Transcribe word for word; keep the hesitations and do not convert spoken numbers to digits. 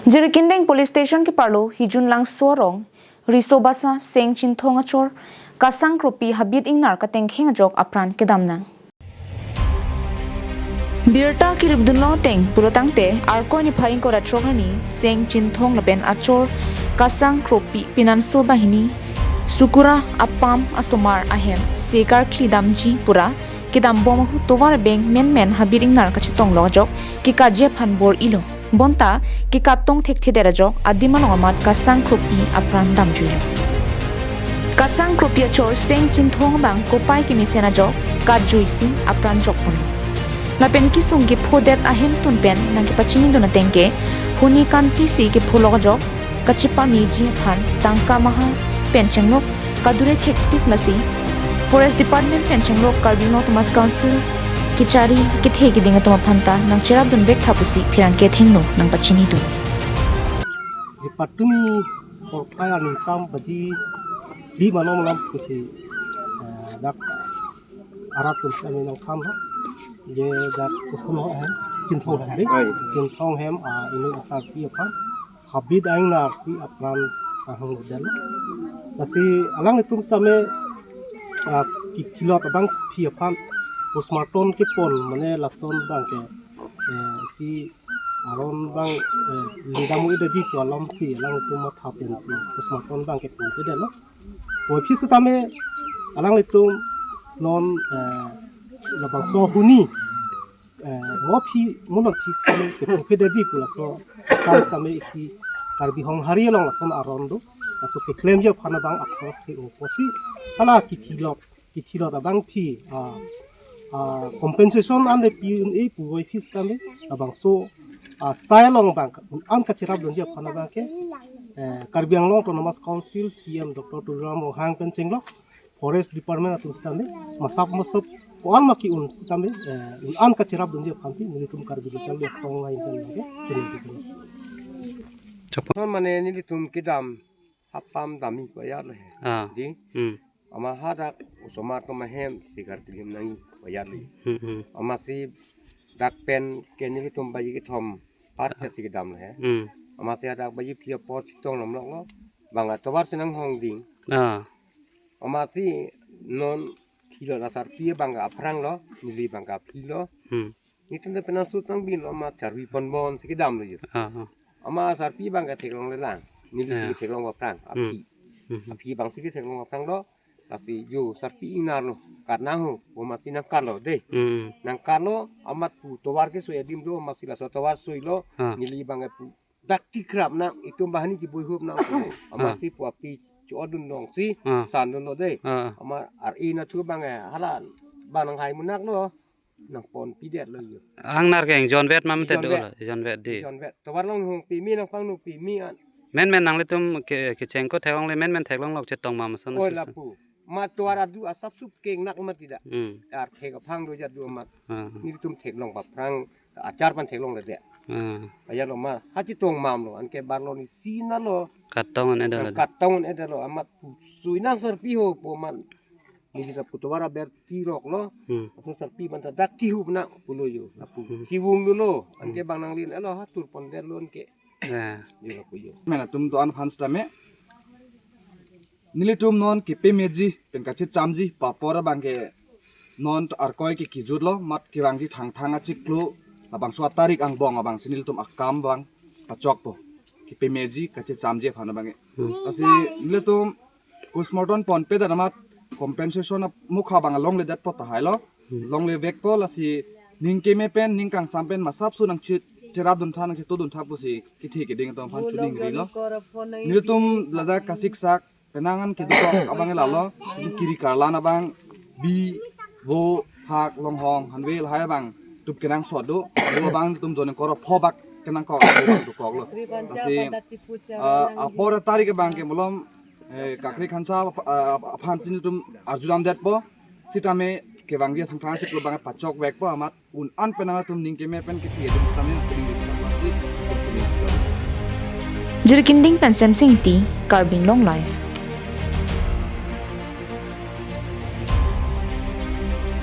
Jirikindeng Police Station keparlo Hijun Langso arong Riso Basa Seng Chinthong achor Kasang Kropi habit ingnar katengkheng ajok apran kedam nang. Birta kiripdunlo ateng pulotangte Arkoi niphai ingkoi ra throk arni Seng Chinthong lapen achor Kasang Kropi Pinanso Bahini Sukura apam asomar ahem se karkli damji pura kedambom ahut tovar abeng menmen habit ingnar kachetong lok ajok kekatji aphan bor-ilo. Bonta kekattong thekthedet ajok adim along amat Kasang Kropi apran damjuilo. Kasang Kropi achor Seng Chinthong abang kopai kemesen ajok katjuisi apran jokponlo. Lapen kesung kephodet ahemtun pen nangkepachinidun ateng ke huni kantisi kepholok ajok kachepameji aphan tangka maha pen chenglok kadure thektik, lasi Forest Department pen chenglok Karbi Anglong Autonomous Council kechari kethe keding atum aphanta nangcherapdun vek tha pusi pherangke athengno nangpachinidun. Ji patumi porphai arni sam baji phli ma non alam pusi, eh, dak arat atum sitame nangthan ha. Je dak koson ho hem, Chinthong hem dei. Oi. Chinthong hem, ah, inut asarpi aphan habit ingnar si apran ahong del. Lasi alanglitum sitame, ah, kithilot abangpi aphan postmortem kepon mane lason abang ke, eh, si aron abang, eh, lidam u ida di pu alam si alanglitum matha pensi postmortem abang kepon pedetlo. Puvoiphit sitame alanglitum non, eh, labangso huni, eh, mo aphi, mo non aphi sitame kepon pedetji pu laso kan sitame isi Karbi Honghari along lason aron do. Laso keklemji aphan abang akros ke-o pusi hala kithilot, kithilot abangpi, ah, ah, compensation an le pi un-e puvoiphit sitame labangso, ah, sai along abang un-an kacherapdunji aphan abang ke, eh, Karbi Anglong Autonomous Council C M Doctor Tuliram Ronghang pen chenglok Forest Department atum sitame masap masap ko-an ma ki-un sitame, eh, un-an kacherapdunji aphansi nelitum Karbi Lo Charli Asong Enghang pen abang ke chinidun. Chapon mane nelitum kedam apam damji ko ya lo he. Ah. Dei. Hmm. Amat hadak osomar atum ahem se karkli hem nangji ko ya lo. Hmm, hmm. Amatsi dak pen ke nelitum baji kethom pat, ah, chetsi kedam lo he. Hmm. Amatsi hadak baji phli apor chetong lam lok lo. Bang atovar si nanghong ding. Ah. Amatsi non phli lo, asarpi abang ke aphrang lo, neli abang ke aphli lo. Hmm. Nelitum ta penang sut nang bin lo amat charvi ponbom si kedam lo jo. Ah, ah. Amat asarpi abang ke theklongle lang. Neli si, ah, theklong aphrang, hmm, aphi. Hmm. Aphi abang si theklong aphrang lo. Lasi jo sarpi ingnar lo. Kat nang ho, amatsi nangkat lo dei. Hmm. Nangkat lo, amat pu tovar kesoi adim do, amatsi laso tovar soi lo. Ah. Neli abang ke pu dak tikrap nang, itum bahani kibui hup nang. Ah. Amatsi pu aphi chodun long si, ah, sandun lo dei. Ah. Amat ar-e nathu abang ke hala abang nanghai munak lo. Nangpon pidet lo jo. Ingnar ke jonvet ma mate do? Jonvet. Lo jonvet dei. Jonvet. Tovar along hong pimi nangpangno pimi an. Menmen nanglitum ke, kecheng ko theklongle menmen theklong lok chetong ma mason? Oi, lapu. Ma tovar adu asap sup keng nak ma tidak. Hmm. Ar thek aphang do jadu amat. Ah. Nelitum theklong aphrang achar pen theklongle dei. Ah. Aya lo ma ha chetong mam lo, anke barlo ni sina lo. Kattong an-e detlo. Kattong an-e detlo amat pu sui nang sarpi ho pu amat. Neli ta pu tovar aber tirok lo. Hmm. Aso sarpi abang ta dak kihup nang pulo jo. Lapu. Hmm. Kivung dolo. Anke, hmm, bang nanglin elo ha tur pondet lo anke. Ya. Jo lapu jo. Men atum do-an aphan sitame nelitum non kepemeji pen kachechamji apor abang ke non Arkoi ke kijut lo, amat kevangji Thangthang achiklo labangso atarik angbong abang si nelitum akam abang pachokpo. Kepemeji kachechamji aphan abang ke. Hmm. Lasi nelitum postmortem ponpedet amat compensation ap mukha abang longledetpo tahai lo. Hmm. Longle vekpo, lasi ning keme pen, ning kangsam pen masap su nangche-, cherapdun tha, nangchetodun tha pusi kethe keding atum aphan choningri lo. Nelitum ladak kasiksak penang an kedokok abang ke lalo, kiri karlan abang, bi, vo, hak, longhong, hanve lahai abang tup kenangsot do, vo abang tum jon ingkoi ra pho bak kenangkok abang dokok lo. Lasi, ah, apor atarik abang ke malom, eh, kakri khansa ap-, ah, aphan si nelitum arjudamdetpo, sitame kevangji Thangthang achiklo abang pachok vekpo amat un-an penang atum ning keme pen kethe atum sitame apening di pasi. Jirikinding pen Semsing Ingti, Karbi Anglong Live.